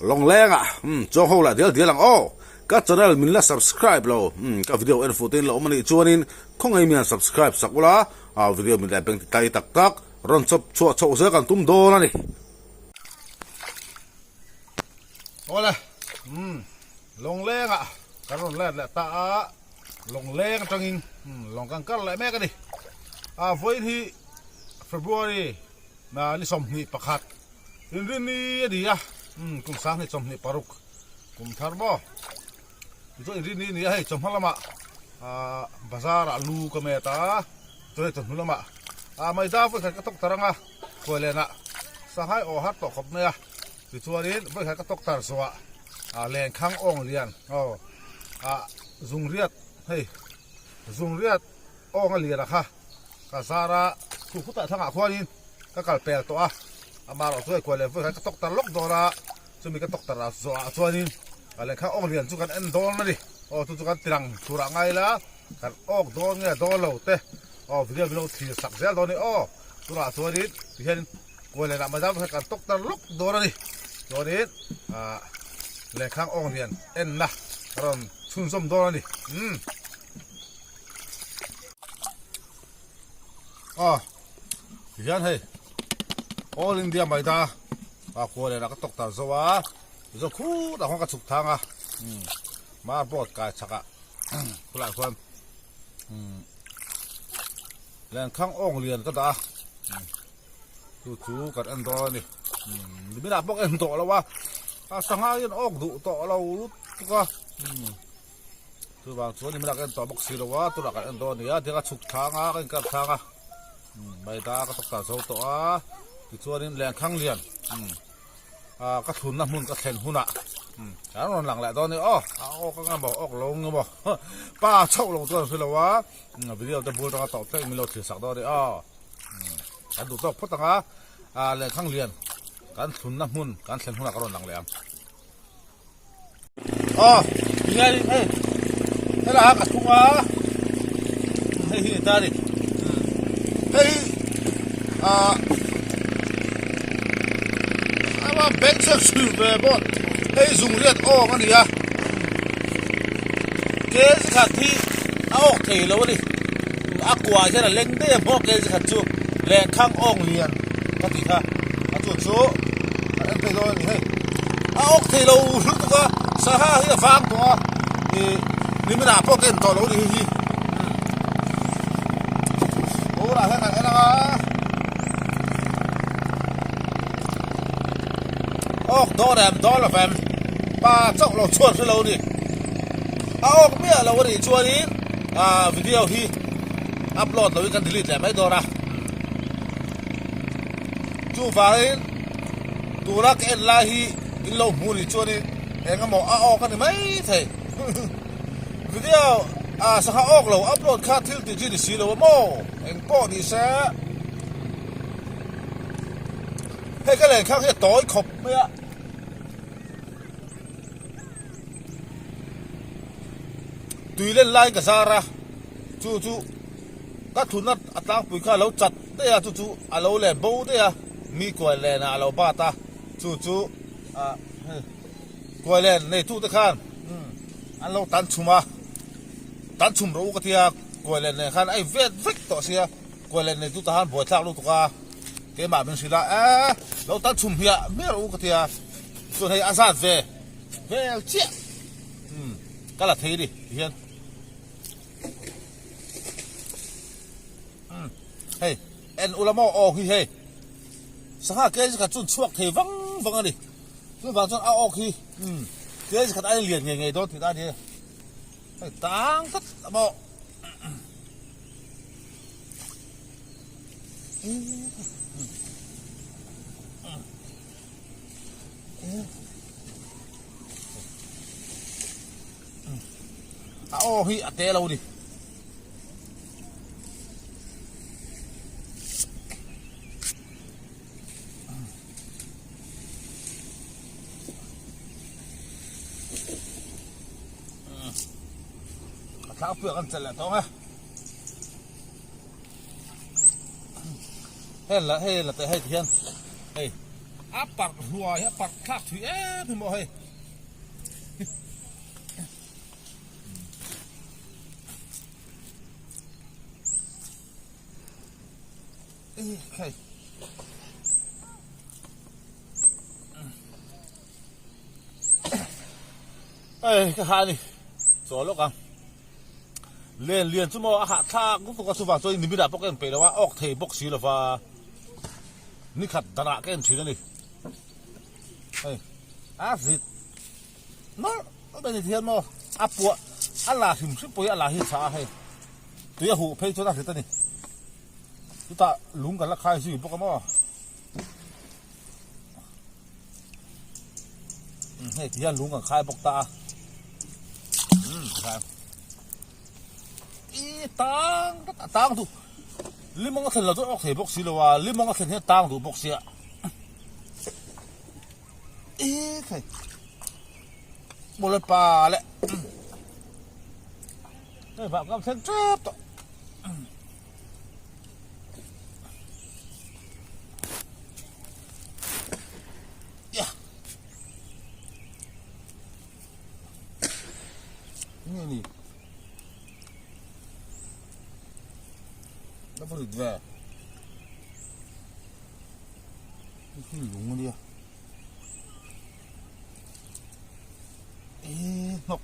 Lawngleng ah umm chuang ho lah dial dial ang aw. Ka channel min la subscribe lo umm ka video en fuh te in la awm a nih chuanin khawngaih mian subscribe sak ula ah video min leh beng ti tlai tak tak rawn chawp chhuah chhoh zel kan tum dawn a ni. Awle umm Lawngleng ah kan rawn let leh ta a Lawngleng atangin umm lawng kan kar leh mek a ni. Ah vawiin hi February Na ni 21 inrinni a ni a, umm kum 2026 kum thar maw? Tichuan inrinni a ni a, hei chawhma lamah ahh bazar ah lu ka met a, chuan hei chawhnu lamah ah maida vawikhat ka tawk tar ang a, khuailenah sanghai aw har tawh khawp mai a, tichuanin vawikhat ka tawk tar zawhah ah lenkhang awng lian aw ah zungriat hei zungriat awng a lian a kha. Ka zar a, khu khutah thlangah khuanin ka kal pel tawh a, amah erawh chu hei kual leh vawi khan ka tawk tar lawk dawn a, chumi ka tawk tar zawhah chuanin ka lehkha awk lian chu kan en dawn a ni. Aw chu chu kan tirang turah ngai ila kan awk dawn nge dawn lo te aw video min lo thlir sak zel dawn a ni aw. Tunah chuanin tihianin kual leh lah mai dang khan kan tawk tar lawk dawn a ni. Chuanin ah lehkha awk lian enna ka rawn chhunzawm dawn a ni. Umm. Aw tihian hei all India maida a kua leh lah ka tawk tar zo a zo khut ah khuan ka chhuk thang a umm marboard kai chhak ah khulai khuan umm lenkhang awng lian ka dah a chu chu kan en dawn a ni umm niminah pawh ka en tawh lo a a sangha hian awk duh tawh lo lutuk a umm. Chuvang chuan nimin ah ka en tawh bawk si lo a, tunah kan en dawn a ni a, tiang a chhuk thlang a, ka inkar thlang a, maida ka tawk ta zo tawh a, tichuanin lenkhang lian ah ka thlunna hmun ka thlen hunah an rawn lang leh dawn a ni aw, a awk anga maw awk lo anga maw pa chauh lo chuan hre lo a, video te bul atanga tawh thleng min lo thlir sak dawn a ni aw, kan duh tawk phawt ang a, ah lenkhang lian kan thlunna hmun kan thlen hunah ka rawn lang leh ang. Aw tinge hei helai ah ka thung a hei hi ni ta a ni hei ah a bank chuan chhui ve bawk hei zung riat awk a ni a kg khat hi a awk thei lo a ni a kuah hian a leng daih a hmawk kg khat chu lehkhang awk lian ka tih kha a chu chu a en phei dawn a ni hei. A awk thei lo lutuk a, sangha hi a vang tawh a, ih niminah pawh ka en tawh lo a ni hei hi. Tunah hian kan en ang a, awk dawn em dawn lo vem, pa chauh lo chhuat hre lo a ni. A awk miah lo a nih chuanin ah video hi upload loin kan delete leh mai dawn a. Chuvangin tura ka en lai hi in lo hmu nih chuanin eng emaw a awk a ni mai thei. Video ah sangha awk lo upload kha thil tih chi ni si lo a maw? Eng pawh ni se hei ka lenkhang hi a tawi khawp mai a. Tui len laiin ka zar a, chu chu ka thutna a tlangpui kha a lo chat daih a, chu chu a lo len bo daih a, mi kuai len ah a lo bat a, chu chu ah hei kuai len neitu te khan an lo tan chhum a, tan chhum rawh u ka tia, kuai len nen khan a in vet vek tawh sia, kuai len neitu tah khan buaithlak lutuk a, keimah min hrilh a, eh lo tan chhum hmiah hmiah rawh u ka tia, chuan hei a zat ve vel chiah umm ka la thei a ni tihian. Umm hei en ula maw aw hi hei sangha kg khat chu chhuak thei vang vang a ni chuvang chuan a awk hi umm kg khat a lian ngei ngei dawn tih na a ni hei tang tlat a maw A aw hi a te lo ni. A tlangpui ah kan chelh leh tawng e. Hei la hei la teh hei ti hian hei. A parh hluai a parh thlak thui em hi maw hei. Hei. Ei ka ha ni chaw lawk ang len lian chu maw a hah thlak lutuk a chuvang chuan nimit ah pawh ka en peih lo a awk thei bawk si lova ni khat darah ka en thin a ni hei a zit nawlh nawlh a ni thian maw a puah a la hrim hrim pawh hi a la hi tha a hei tui a huh phei chuan a hrit a ni chutah lung kan la khai zui bawk a maw. Hei ti hian lung kan khai bawk ta a i tang a tang duh limawng a thlen lo chu awk thei bawk si lo a limawng a thlen hian tang duh bawk sia i thei bawlhhlawh pa leh hei vah kam thleng tep tawh. Nge ni? La va rit ve. Hi lung ania. E hnawk.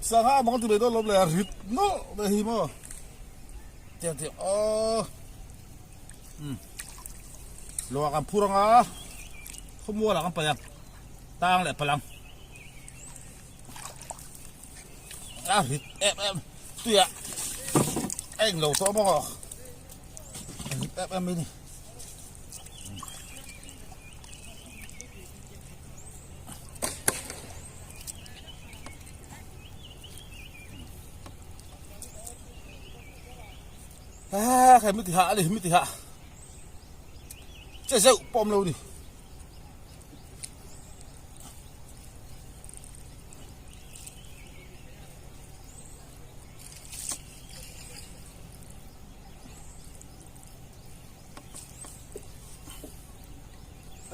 Sangha mang ti mai dawn lawm le a rit nawlh mai hi maw. Tiang tiang aw. Um. Lawng kan phur anga khawmual ah kan paih ang tang leh palang a rit em em tuiah a englo tawh bawk a rit em em mai a ni. A khai mi ti hah a ni mi ti hah che zeuh pawh awm lo ni.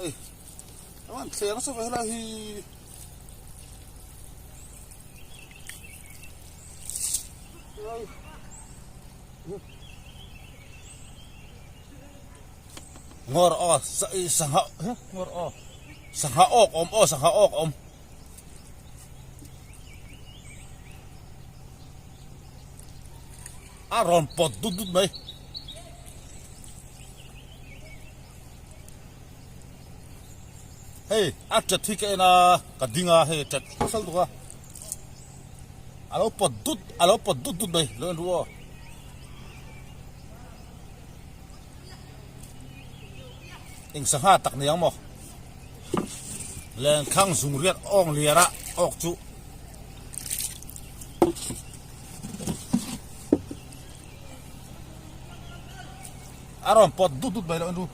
Hei an thleng nasa ve helai hi. Ngawr aw sangha ngawr aw sangha awk awm aw sangha awk awm. A rawn pawt dut dut mai. Hei a tet hi ka en a ka ding a hei tet sal tuk a a lo pawt dut a lo pawt dut dut mai lo en ru aw. Eng sangha tak ni ang maw lenkhang zung riat awng liar a awk chu. A rawn pawt dut dut mai loh anu.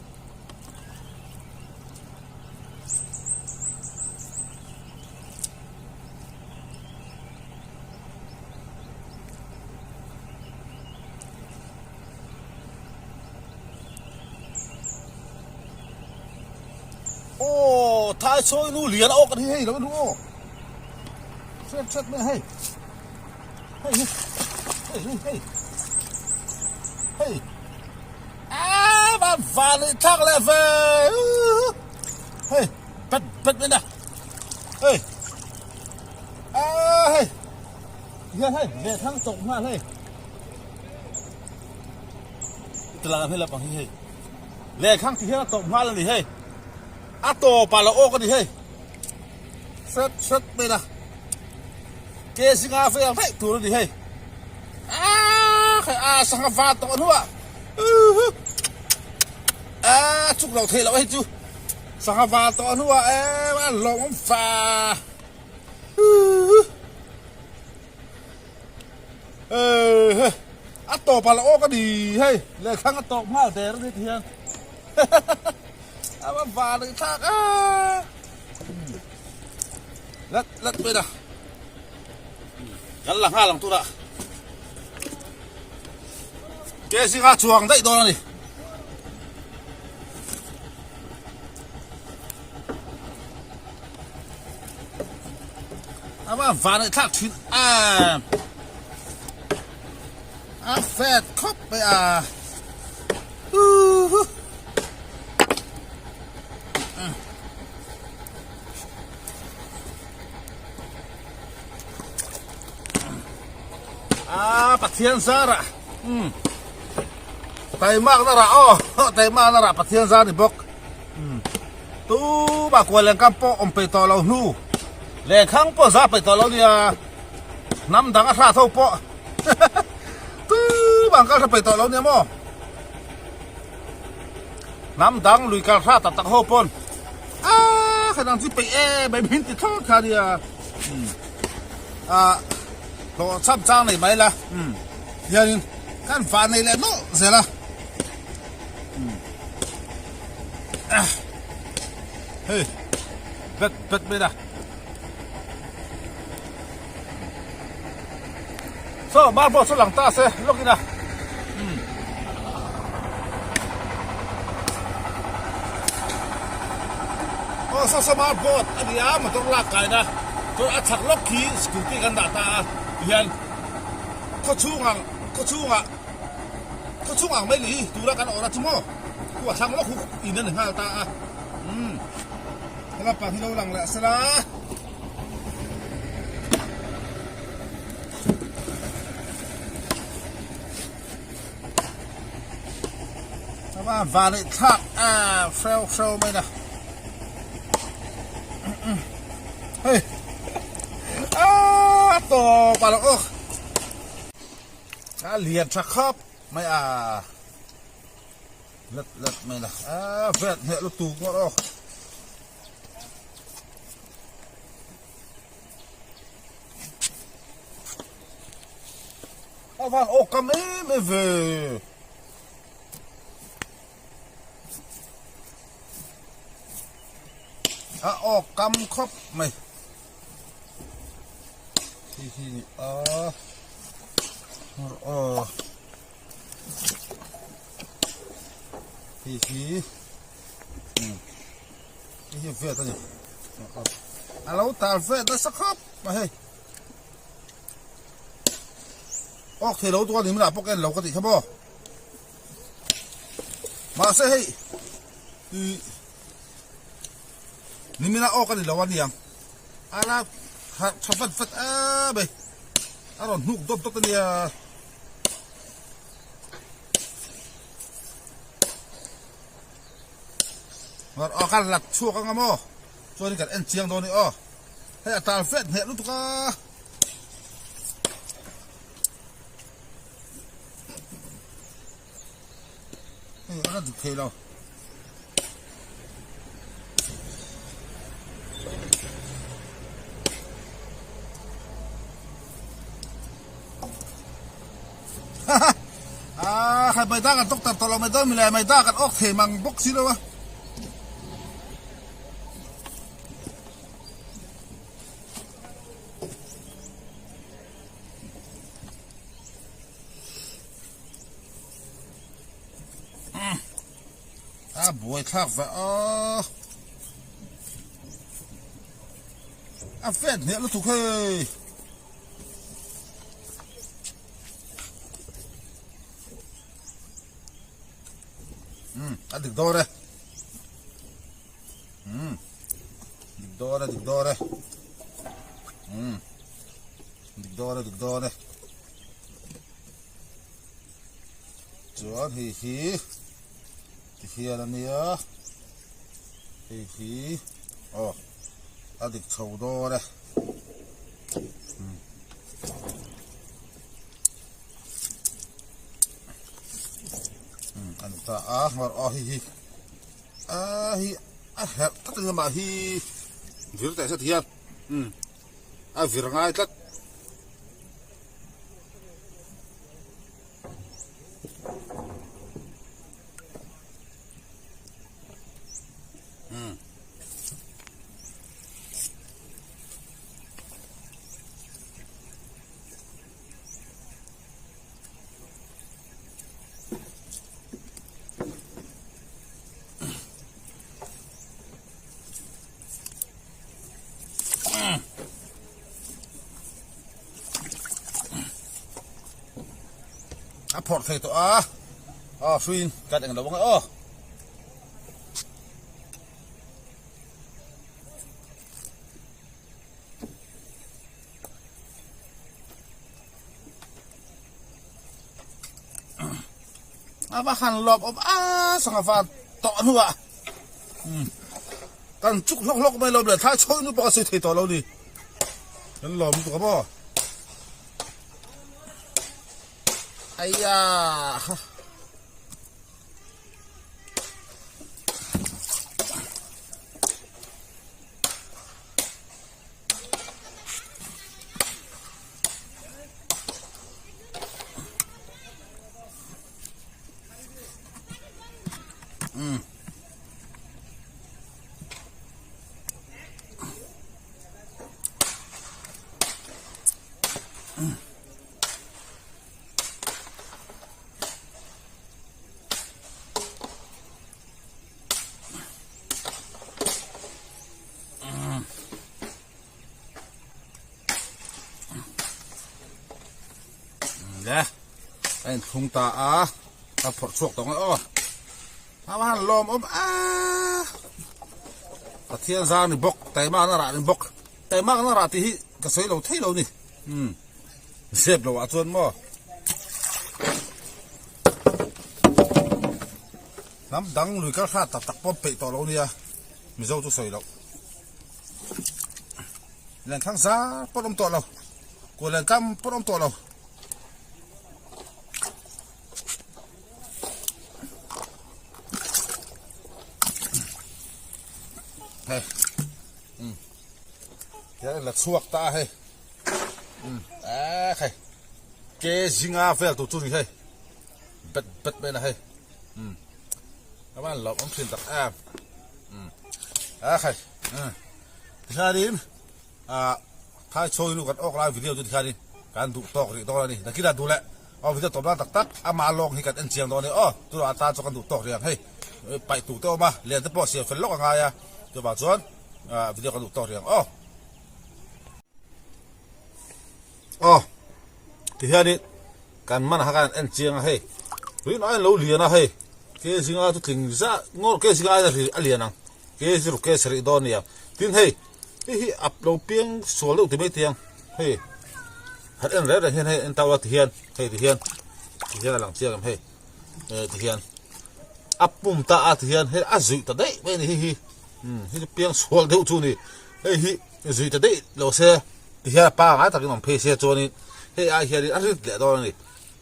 Aw thai chawi nu lian a awk a ni hei lo anu aw. Hriat hriat mai hei. Hei hi hei hi hei hei a van van leh thlak leh ve hei pet pet mai na hei a hei hian hei ve thang tawk nghal hei tlang hi lapang hi hei leh khang ti hian a tawp nghal a ni hei a tawp ah lo awk a ni hei Hret hret mai la ke zinga vel daih tur a ni hei aaa khai a sangha van tawh hnuah uhu aaa chuk lo theih loh hei chu sangha van tawh hnuah em a lawm fa uhu ehe a tawp ah la awk a ni hei lehkhang a tawp nghal der a ni ti hian a va van thlak a. Let let mai la kan la nghal ang tura ke zinga chuang daih dawn a ni. A va van aih thlak thin em. A fet khawp mai a. Huhu. A Pathian zara. Um. Taimak na rah aw. Taimak na rah Pathian zar ni bawk. Um. Tu ba kual lengkam pawh awm peih tawh lo hnu. Lengkhang pawh za peih tawh lo nia. Hnam dang a hrat ho pawh. Tu bang kal hra peih tawh lo nia maw. Hnam dang lui kal hrat tak tak ho pawn. A khan ang chi peih e mai min ti thlawt kha nia. A hlawh cham chang nei mai la. Hianin kan vah nei leh nawlh zel a. Hei bet bet mai la. Saw marble saw lang ta se lawk ina. Aw saw saw marble a ni a motor lak kaina chuan a chhak lawk khi scooty kan dah ta a tihian khaw chhungah khaw chhungah khaw chhung ang mai ni hi tura kan awrh a chu maw khu a thlang lawk hu in a ni nghal ta a umm helapang hi lo lang leh sela. Chuan van leh thlak a hreu hreu mai na hei a tawp a lo awk a lian tha khawp mai a let let mai na a vet hneh lutuk ngawt awk. A van awk kam em em ve. A awk kam khawp mai. Hi hi ni a. Aw. Hi hi. Hei hi vet a ni. A lo tal vet nasa khawp mai hei. Awk thei lo tuan in lah pawh ka en lo ka tih kha maw. Mahse hei i nimina awk a ni lo a niang. A la harh tha vat vat a mai. A rawn hnuk dawt dawt a nia. Ngar aw kan lat chhuak anga maw chuanin kan en chiang dawn i aw hei a tal vet hneh lutuk a hei a la dik thei lo. Ah, khai mai da kan tok tar tawh lo mai dawn milai mai da kan awk thei mang bawk si lo a. A buai thlak ve a. A vet hmel lutuk hei. Um a dik dawr e um dik dawr e dik dawr e um dik dawr e dik dawr e chuan hei hi tihian a nia hei hi aw a dik chho dawr e. An ta a ngawr aw hi hi a hi a herh tlat ang lamah hi vir teh zet hian a vir ngai tlat. A phawrh thei tawh a, aw hruiin kan eng lo ang e aw. A va han lawm awm a sangha van tawh hnuah kan chuk hlawk hlawk mai lawm le thlai chhawi nu pawh a sawi thei tawh lo ni kan lawm lutuk a maw aiya Le a inthlung ta a a phawrh chhuak tawh ang aw a va han lawm awm a Pathian zar ni bawk taima na rah ni bawk taima na rah tih hi ka sawi lo thei lo ni um zep lo ah chuan maw hnam dang lui kal hrat tak tak pawh peih tawh lo nia Mizo chu sawi loh. Lenthlang zar pawh an awm tawh lo, kuah len kam pawh an awm tawh lo. Hei, um, tiang la chhuak ta a hei, um, eh hei, ke zinga vel tur chu ni hei, bet bet mai na hei, um, a van lawm awm thin tak em, um, eh hei, um. Tikhianin ah thai chhawin nu kan awk lai video chu tikhianin kan duh tawk rih dawn a ni. Nakinah duh leh aw video tawp nan tak tak amah lawng hi kan en chiang dawn a ni aw. Tunah atan chuan kan duh tawk rih ang hei paih tur te awm a, lian te pawh siam fel lawk a ngai a, chuvang chuan ah video kan duh tawk rih ang aw. Aw tikhianin kan man kha kan en chiang a hei tuiin a lo lian a hei ke zinga chu tling zah ngawr ke zinga a lian ang. Ke zir ke sarih dawn nia. Tin hei, hei hi ap lo piang sual deuh ti mai tiang. Hei, han en reng reng hian hei en tau a ti hian, hei ti hian, ti hian a lang chiang em hei, eh ti hian. A pum ta a ti hian hei a zuih ta daih mai a ni hei hi. Umm hei chu piang sual deuh chu ni. Hei hi zuih ta daih lo se ti hian a pangai takin awm phei se chuanin hei ai hianin a rit leh dawn a ni.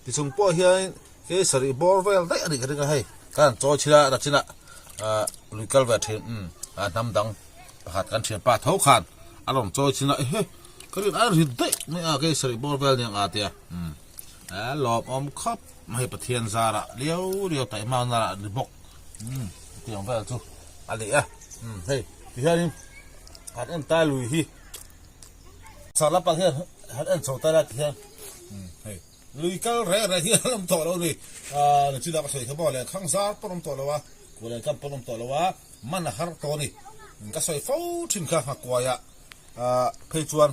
Tichung pawh hianin Ke sarih bawr vel daih a nih ka ring a hei kan han chawi chhil a nachinah ah lui kal ve thin umm ah hnam dang pakhat kan thian pa tho khan a rawn chawi chhin a ehe ka rin a rit daih mai a ke sarih bawr vel aniang a tia umm a lawmawm khawp mai hei Pathian zarah liau liau taihmak na lah ni bawk umm tiang vel chu a ni a umm hei tihianin han en tai lui hi chhar lampang hian han en chho tai la tihian umm hei. Lui kal reng reng hi an awm tawh lo a ni. Aaa Nichina ka sawi kha maw lehkhang zar pawn awm tawh lo a, kuah lehkam pawn awm tawh lo a, man a har tawh a ni. Ka sawi fo thin kha nghakuaiah aaa phei chuan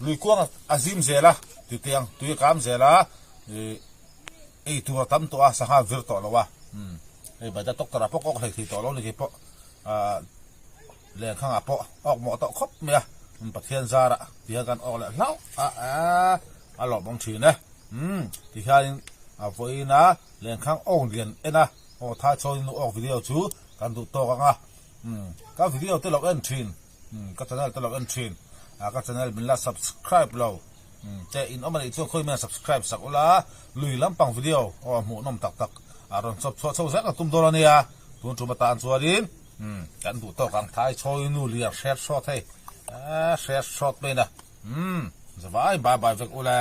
lui kuang a zim zel a, titiang tui a kam zel a, ih ei tur a tam tawh a, sangha vir tawh lo a, umm hei baida doctor ah pawh ka awk hlei thei tawh lo a ni kei pawh aaa lehkhangah pawh awk mawh tawh khawp mai a, Pathian zarah tihian kan awk leh hlauh a aaa. A lawmawm thin e. Umm ti hianin a vawiin a lenkhang awng lian en a, aw thai chhawin nu awk video chu kan duh tawk ang a. Umm ka video te lo en thin, umm ka channel te lo en thin, a ka channel min la subscribe lo, umm te in awm a nih chuan khawi mian subscribe sak ula, lui lampang video aw hmuhnawm tak tak a rawn chawp chhuah chho zel kan tum dawn a nia, tun tum atan chuanin umm kan duh tawk ang thai chhawin nu lian hret hrawt hei, a hret hrawt mai na. Umm, zavai bai bai vek ule.